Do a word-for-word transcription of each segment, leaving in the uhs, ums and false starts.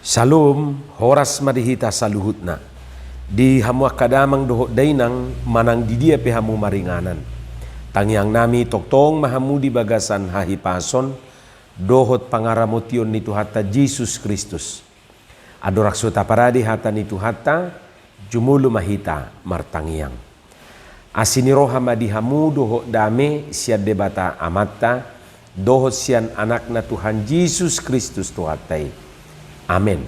Salom, horas ma di hita saluhutna. Di hamu angka damang dohot dainang, manang di dia pe hamu maringanan. Tangiang nami, tongtong ma hamu di bagasan hahipason dohot pangaramotion ni Tuhanta Jesus Kristus. Andorang so taparade hata ni Tuhanta, jumolo ma hita martangiang. Asi ni roha ma di hamu dohot dame sian Debata Amanta, dohot sian Anakna Tuhan Jesus Kristus Tuhanta i. Amen.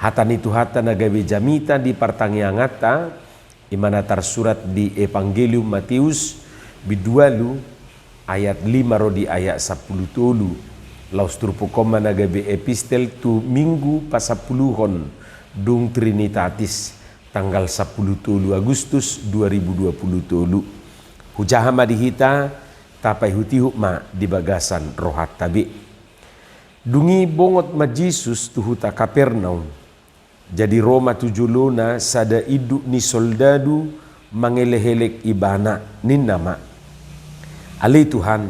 Hata ni Tuhanta na gabe jamita di partangianganta, i ma na tarsurat di Evangelium Mateus, bindu ualu, ayat lima ro di ayat sampulu tolu. Laos turpuk on ma na gabe epistel tu Minggu pasampuluhon dung Trinitatis, tanggal sampulu tolu Agustus dua ribu dua pulu tolu. Hujaha ma di hita, tapaihutihut ma di bagasan rohanta be. Dung i bongot ma Jesus tu huta Kapernaum. Jadi ro ma tu jolona sada induk ni soldadu mangelekelek Ibana, ninna ma: Ale Tuhan,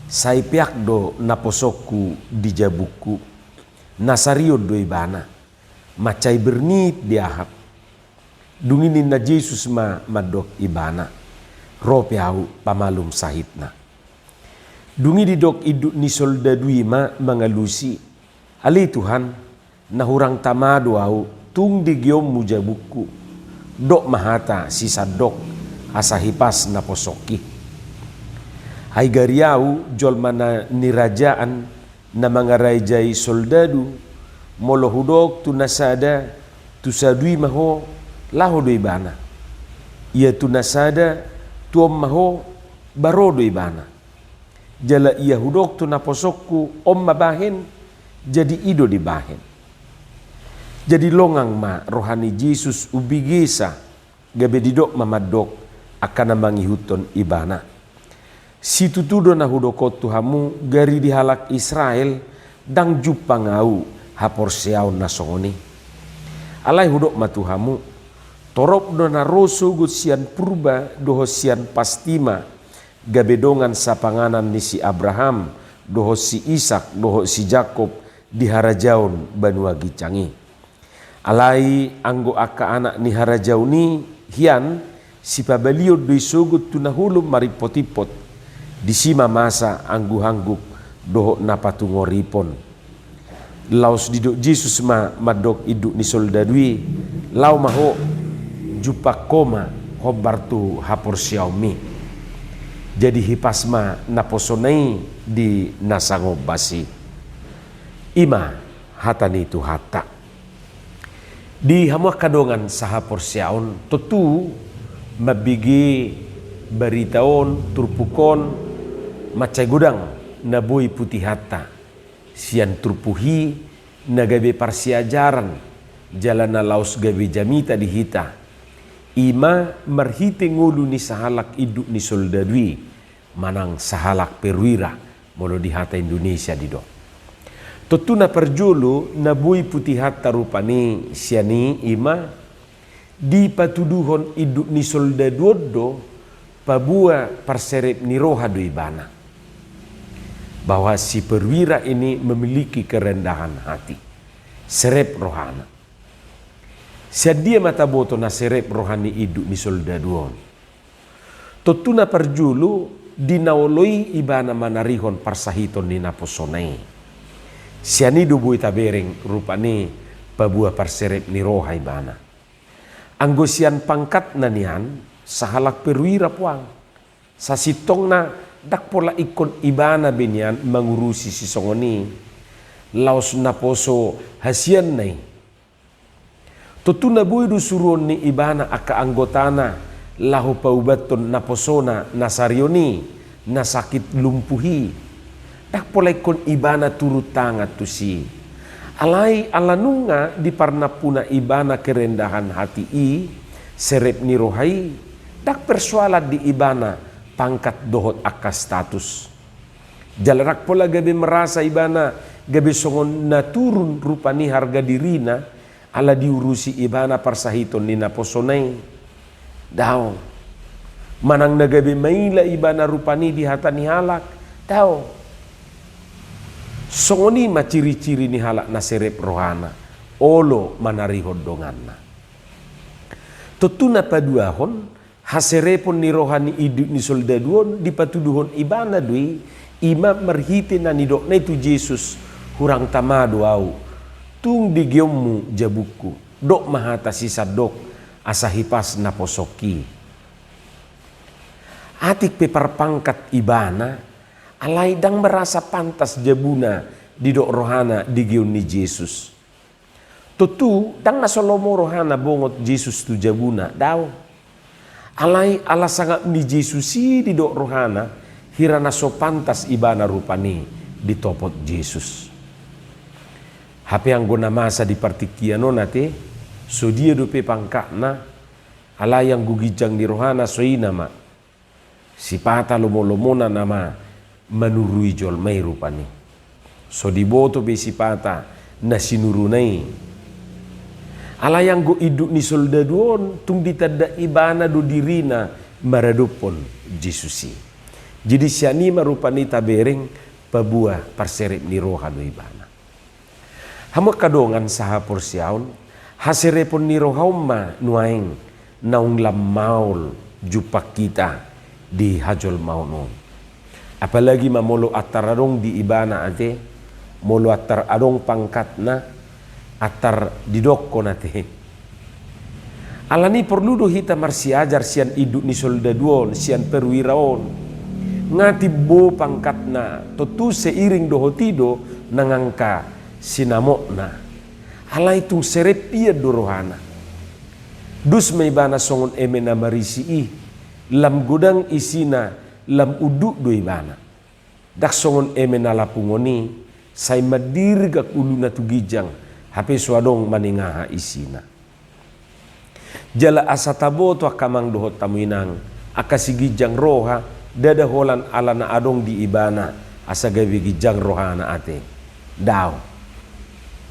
sai peak do naposongku di jabungku. Nasarion do ibana, mansai bernit diahap. Dung i ninna Jesus ma mandok ibana: Ro pe Ahu pamalum sahitna. Dung i didok induk ni soldadu i ma mangalusi: Ale Tuhan, na hurang tama do ahu, tung digeonmu jabungku. Dok ma hata sisandok, asa hipas naposongki. Ai gari ahu jolma na nirajaan, na mangarajai soldadu, molo hudok tu na sada: Tu sadui ma ho, laho do ibana. Ia tu na sada: Tu on ma ho, ba ro do ibana. Jala ia hudok tu naposongku: On ma bahen, jadi i do dibahen. Jadi longang ma roha ni Jesus umbegesa, gabe didok ma mandok angka na mangihuthon ibana: Situtu do na hudok on tu hamu, gari di halak Israel ndang jumpang ahu haporseaon na songon i. Alai hudok ma tu hamu: Torop do na ro sogot sian purba dohot sian pastima, gabe dongan sapanganan ni si Abraham, dohot si Isak, dohot si Jakob, di harajaon banua ginjang i. Alai anggo angka anak ni harajaon i hian, sipabalion do i sogot tu na holom marimpotimpot. Disi ma masa angguhangguk dohot na patungoripon. Laos didok Jesus ma mandok induk ni soldadu i: Laho ma ho, jumpang ho ma hombar tu haporseaonmi. Jadi hipas ma naposona i di na sangombas i. I ma hata ni Tuhanta. Di hamu angka dongan sahaporseaon, tontu mambege barita on, turpuk on, mansai godang na boi putihanta sian turpuk i, na gabe parsiajaran jala na laos gabe jamita di hita. I ma marhite ngolu ni sahalak induk ni soldadu i, manang sahalak perwira, molo di hata Indonesia didok. Tontu na parjolo na boi putihanta rupani sian i, i ma dipatuduhon induk ni soldadu on do paboa parserep ni roha do ibana. Bahwa si perwira ini memiliki kerendahan hati. Serep rohana. Sian dia ma taboto na serep roha ni induk ni soldadu on? Tontu na parjolo, di na olo i ibana manarihon parsahiton ni naposona i. Sian i do boi tabereng rupani paboa parserep ni roha ibana. Anggo sian pangkatna nian, sahalak perwira puang. Sasintongna ndang pola ingkon ibana be nian mangurusi sisongon i. Laos naposo hasianna i. Tontu na boi do suruon ni ibana angka anggotana laho paubathon naposona na sarion i, na sakit lumpuh i. Ndang pola ingkon ibana turun tangan tusi. Alai ala nunga diparnampuna ibana kerendahan hati i, serep ni roha i, ndang persoalan di ibana pangkat dohot angka status. Jala ndang pola gabe merasa ibana gabe songon na turun rupani harga dirina, ala diurusi ibana parsahiton ni naposona i. Daong. Manang na gabe maila ibana rupani di hata ni halak. Daong. Songon i ma ciri-ciri ni halak na serep rohana. olo manarihon donganna. Tontu na paduahon, haserepon ni roha ni induk ni soldadu on dipatuduhon ibana do i, i ma marhite na nidokna i tu Jesus, "Hurang tama do ahu, tung digeonmu jabungku, dok ma hata sisandok, asa hipas naposongku i." Atik pe parpangkat ibana, alai ndang merasa pantas jabuna didok rohana digeon ni Jesus. Tontu, ndang na so lomo rohana bongot Jesus tu jabuna, daong. Alai ala sangap ni Jesus i didok rohana, hira na so pantas ibana rupani ditopot Jesus. Hape anggo na masa di partingkian on ate, so dia dope pangkatna, alai anggo ginjang ni rohana so i nama. Sipata lomolomona nama manurui jolma i rupani. So diboto be sipata na sinuruna i. Alai anggo induk ni soldadu on tung ditanda ibana do dirina maradophon Jesus i. Jadi sian i ma rupani tabereng paboa parserep ni roha do ibana. Hamu angka dongan sahaporseaon, haserepon ni roha on ma nuaeng naung lam maol jumpang hita di hajolmaon on. Apalagi ma molo antar adong di ibana ate, molo antar adong pangkatna, antar didokkon ate. Alani porlu do hita marsiajar sian induk ni soldadu on, sian perwira on. Nga timbo pangkatna, tontu seiring dohot i do nang angka sinamotna. Alai tung serep pian do rohana. Dos ma ibana songon eme na marisi i, lam godang isina, lam unduk do ibana. Ndang songon eme na lapungon i, sai mandirgak uluna tu ginjang, hape so adong maningaha isina. Jala asa taboto angka amang dohot hamu inang, angka siginjang roha, ndada holan ala na adong di ibana, asa gabe ginjang rohana ate. Daong.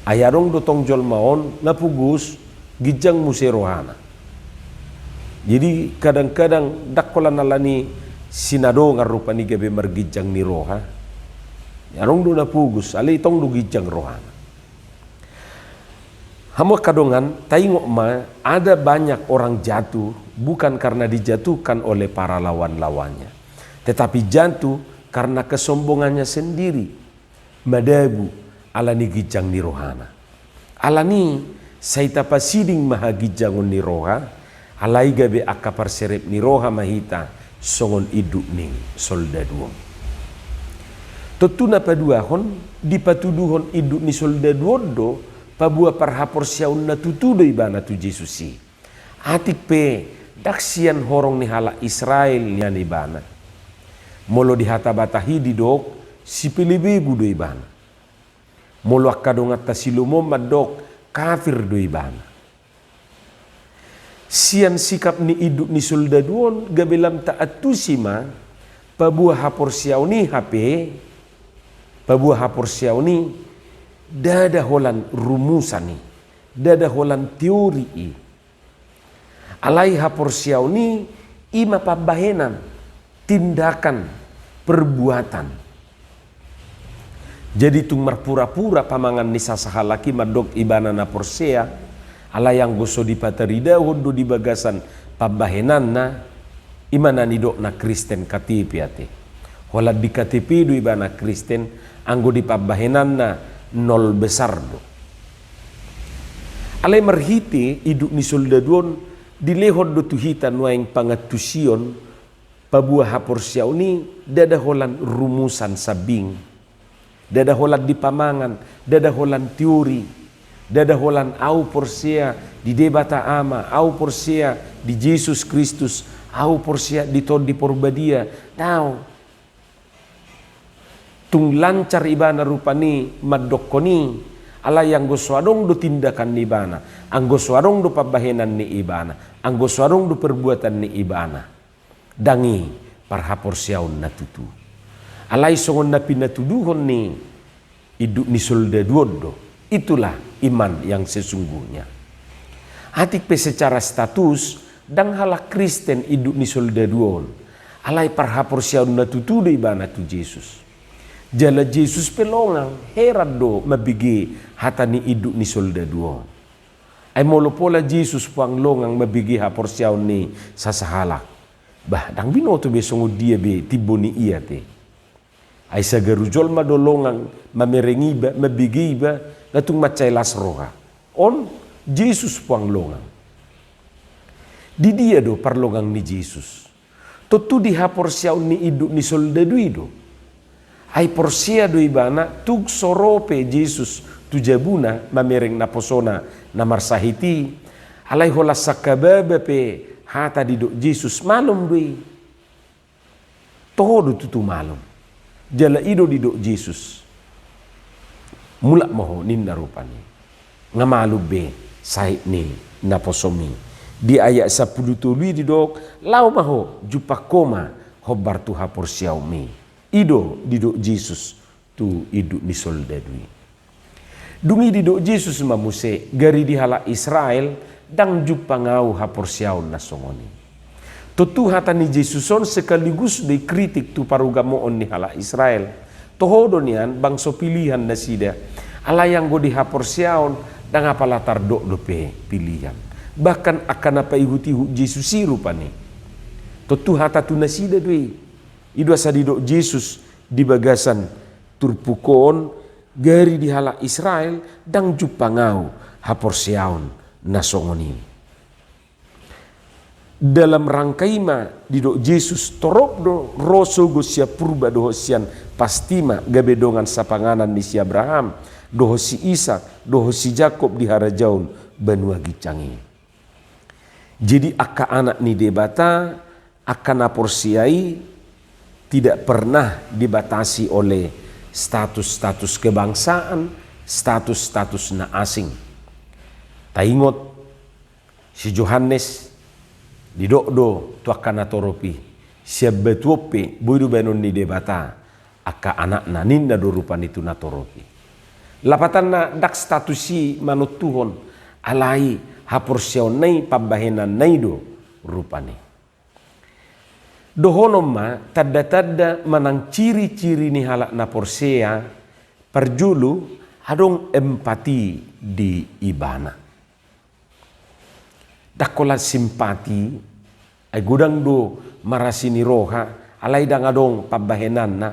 Ai adong do tong jolma on, na pogos, ginjang muse rohana. Jadi kadang-kadang ndang holan alani sinadongan rupani gabe marginjang ni roha. Adong do na pogos, alai tong do ginjang rohana. Hamu angka dongan, taingot ma, ada banyak orang jatuh bukan karena dijatuhkan oleh para lawan-lawannya, tetapi jatuh karena kesombongannya sendiri. Madabu alani ginjang ni rohana. Alani sai tapasiding ma haginjangon ni roha, alai gabe angka parserep ni roha ma hita songon induk ni soldadu on. Tontu na paduahon, dipatuduhon induk ni soldadu on do paboa parhaporseaon na tutu do ibana tu Jesus i. Atik pe ndang sian horong ni halak Israel nian ibana. Molo di hata Batak i didok, sipelebegu do ibana. Molo angka donganta Silomo mandok, kafir do ibana. Sian sikap ni induk ni soldadu on gabe lam taantusi ma, paboa haporseaon i hape, paboa haporseaon i ndada holan rumusan i, ndada holan teori i. Alai haporseaon i, i ma pambahenan, tindakan, perbuatan. Jadi tung marpura-pura pamangan ni sasahalak i mandok ibana na porsea, alai anggo so dipataridahon do di bagasan pambahenanna, i ma na nidokna Kristen K T P ate. Holan di K T P do ibana Kristen, anggo di pambahenanna nol besar do. Alai marhite induk ni soldadu on dilehon do tu hita nuaeng pangantusion, paboa haporseaon i ndada holan rumusan sambing, ndada holan di pamangan, ndada holan teori, ndada holan ahu porsea di Debata Ama, ahu porsea di Jesus Kristus, ahu porsea di Tondi Porbadia, daong. Tung lancar ibana rupani mandokkon i, alai anggo so adong do tindakan ni ibana, anggo so adong do pambahenan ni ibana, anggo so adong do perbuatan ni ibana, ndang i parhaporseaon na tutu. Alai songon na pinatuduhon ni induk ni soldadu on do, itulah iman yang sesungguhnya. Atik pe secara status, ndang halak Kristen induk ni soldadu on, alai parhaporseaon na tutu do ibana tu Jesus. Jala Jesus pe longang, heran do mambege hata ni induk ni soldadu on. Ai molo pola Jesus puang longang mambege haporseaon ni sasahalak, bah, ndang binoto be songon dia be timbo ni i ate. Ai sagaru jolma do longang mamereng iba, mambege iba, na tung mansai las roha. On Jesus puang longang. Di dia do parlongang ni Jesus? Tontu di haporseaon ni induk ni soldadu i do. Ai porsea do ibana tung so ro pe Jesus tu jabuna mamereng naposona na marsahit i, alai holan sangkababa pe hata didok Jesus, malum do i. Toho do tutu malum. Jala i do didok Jesus, mulak ma ho, ninna rupani. Nga malum be sahit ni naposom i. Di ayat sampulu tolu i didok, laho ma ho, jumpang ho ma hombar tu haporseaonmi. I do didok Jesus tu induk ni soldadu i. Dung i didok Jesus ma muse, gari di halak Israel, ndang jumpang ahu haporseaon na songon i. Tontu hata ni Jesus on sekaligus do i kritik tu parugamoon ni halak Israel. Toho do nian bangso pilihan nasida. Alai anggo di haporseaon, ndang apala tardok dope pilihan. Bahkan angka na paihut-ihut Jesus i rupani. Tontu hata tu nasida do i. I do asa didok Jesus di bagasan turpuk on, gari di halak Israel, ndang jumpang ahu haporseaon na songon i. Dalam rangka i ma didok Jesus, torop do ro sogot sian purba dohot sian pasti ma gabe dongan sapanganan ni si Abraham, dohot si Isak, dohot si Jakob di harajaon banua ginjang i. Jadi angka anak ni Debata, angka na porsea i tidak pernah dibatasi oleh status-status kebangsaan, status-status na asing. Taingot, si Johannes didok do tu angka natorop i, sian batu on pe boi do baenon ni Debata angka anakna, ninna do rupani tu natorop i. Lapatanna ndang status i manontuhon, alai haporseaonna i, pambahenanna i do rupani. Dohonon ma tanda-tanda manang ciri-ciri ni halak na porsea, parjolo adong empati di ibana. Ndang holan simpati, ai godang do marasi ni roha, alai ndang adong pambahenanna.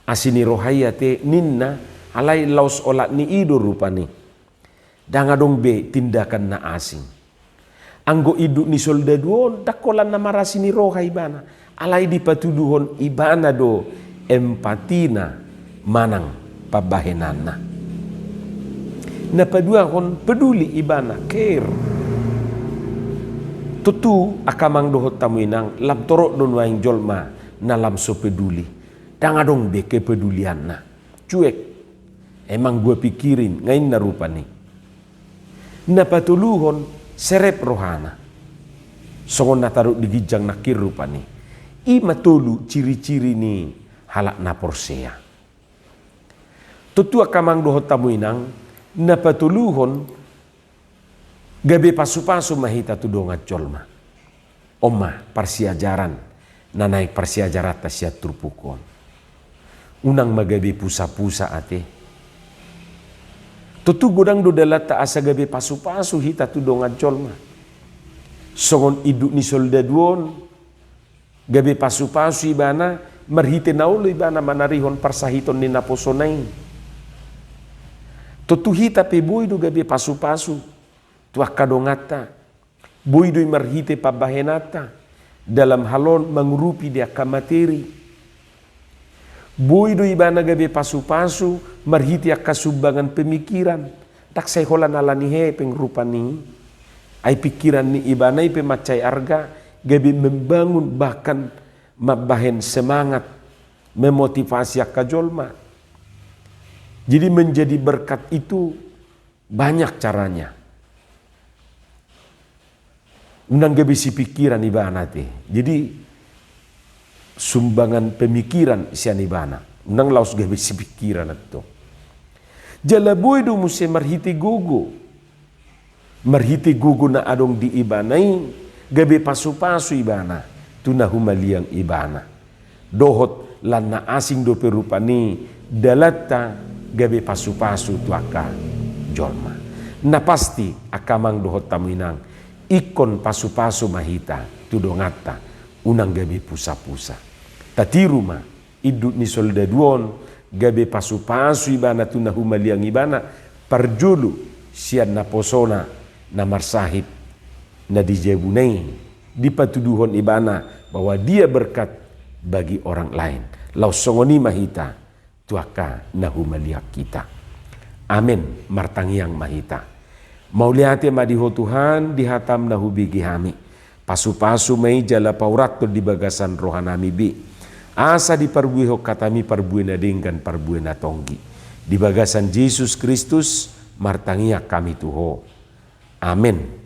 Asi ni roha i ate ninna, alai laos olat ni i do rupani. Ndang adong be tindakan na asing. Anggo induk ni soldadu on, ndang holan na marasi ni roha ibana. Alai dipatuduhon ibana do empatina manang pambahenanna. Na paduahon, peduli ibana, care. Tontu angka amang dohot hamu inang, lam torop do nuaeng jolma na lam so peduli. Ndang adong be kepedulianna. Cuek. Emang gua pikirin, nga inna rupani. Na patoluhon, serep rohana. Songon na tadok di ginjang nangkin rupani. I ma tolu ciri-ciri ni halak na porsea. Tontu angka amang dohot hamu inang, na patoluhon, gabe pasu-pasu ma hita tu dongan jolma. On ma parsiajaran na naeng parsiajaranta sian turpuk on. Unang ma gabe pusa-pusa ate. Tontu godang do dalanta asa gabe pasu-pasu hita tu dongan jolma. Songon induk ni soldadu on, gabe pasu-pasu ibana, marhite na olo ibana manarihon parsahiton ni naposona i. Tontu hita pe boi do gabe pasu-pasu tu angka donganta. Boi do i marhite pambahenanta dalam hal on mangurupi di angka materi. Boi do ibana gabe pasu-pasu marhite angka sumbangan pemikiran. Ndang sai holan ala ni hepeng rupani. Ai pikiran ni ibana i pe mansai arga, gabe membangun bahkan mambahen semangat, memotivasi angka jolma. Jadi menjadi berkat itu banyak caranya. Unang gabe sipikiran ibana ate. Jadi sumbangan pemikiran sian ibana. Unang laos gabe sipikiran antong. Jala boi do muse marhite gogo. Marhite gogo na adong di ibana i, gabe pasu-pasu ibana tu na humaliang ibana. Dohot Lan na asing dope rupani dalanta gabe pasu-pasu tu angka jolma. Na pasti angka amang dohot hamu inang, ingkon pasu-pasu ma hita tu donganta, unang gabe pusa-pusa. Tatiru ma, induk ni soldadu on gabe pasu-pasu ibana tu na humaliang ibana, parjolo sian naposona na marsahit na di jabuna i, dipatuduhon ibana bahwa dia berkat bagi orang lain. Laos songon i ma hita tu angka na humaliang hita. Amen. Martangiang ma hita. Mauliate ma di Ho Tuhan, di hataM na hubege hami. Pasu-pasu ma i jala paurathon di bagasan rohanami be, asa diparbuehon hataMi parbue na denggan, parbue na tonggi. Di bagasan Jesus Kristus martangiang hami tu Ho. Amen.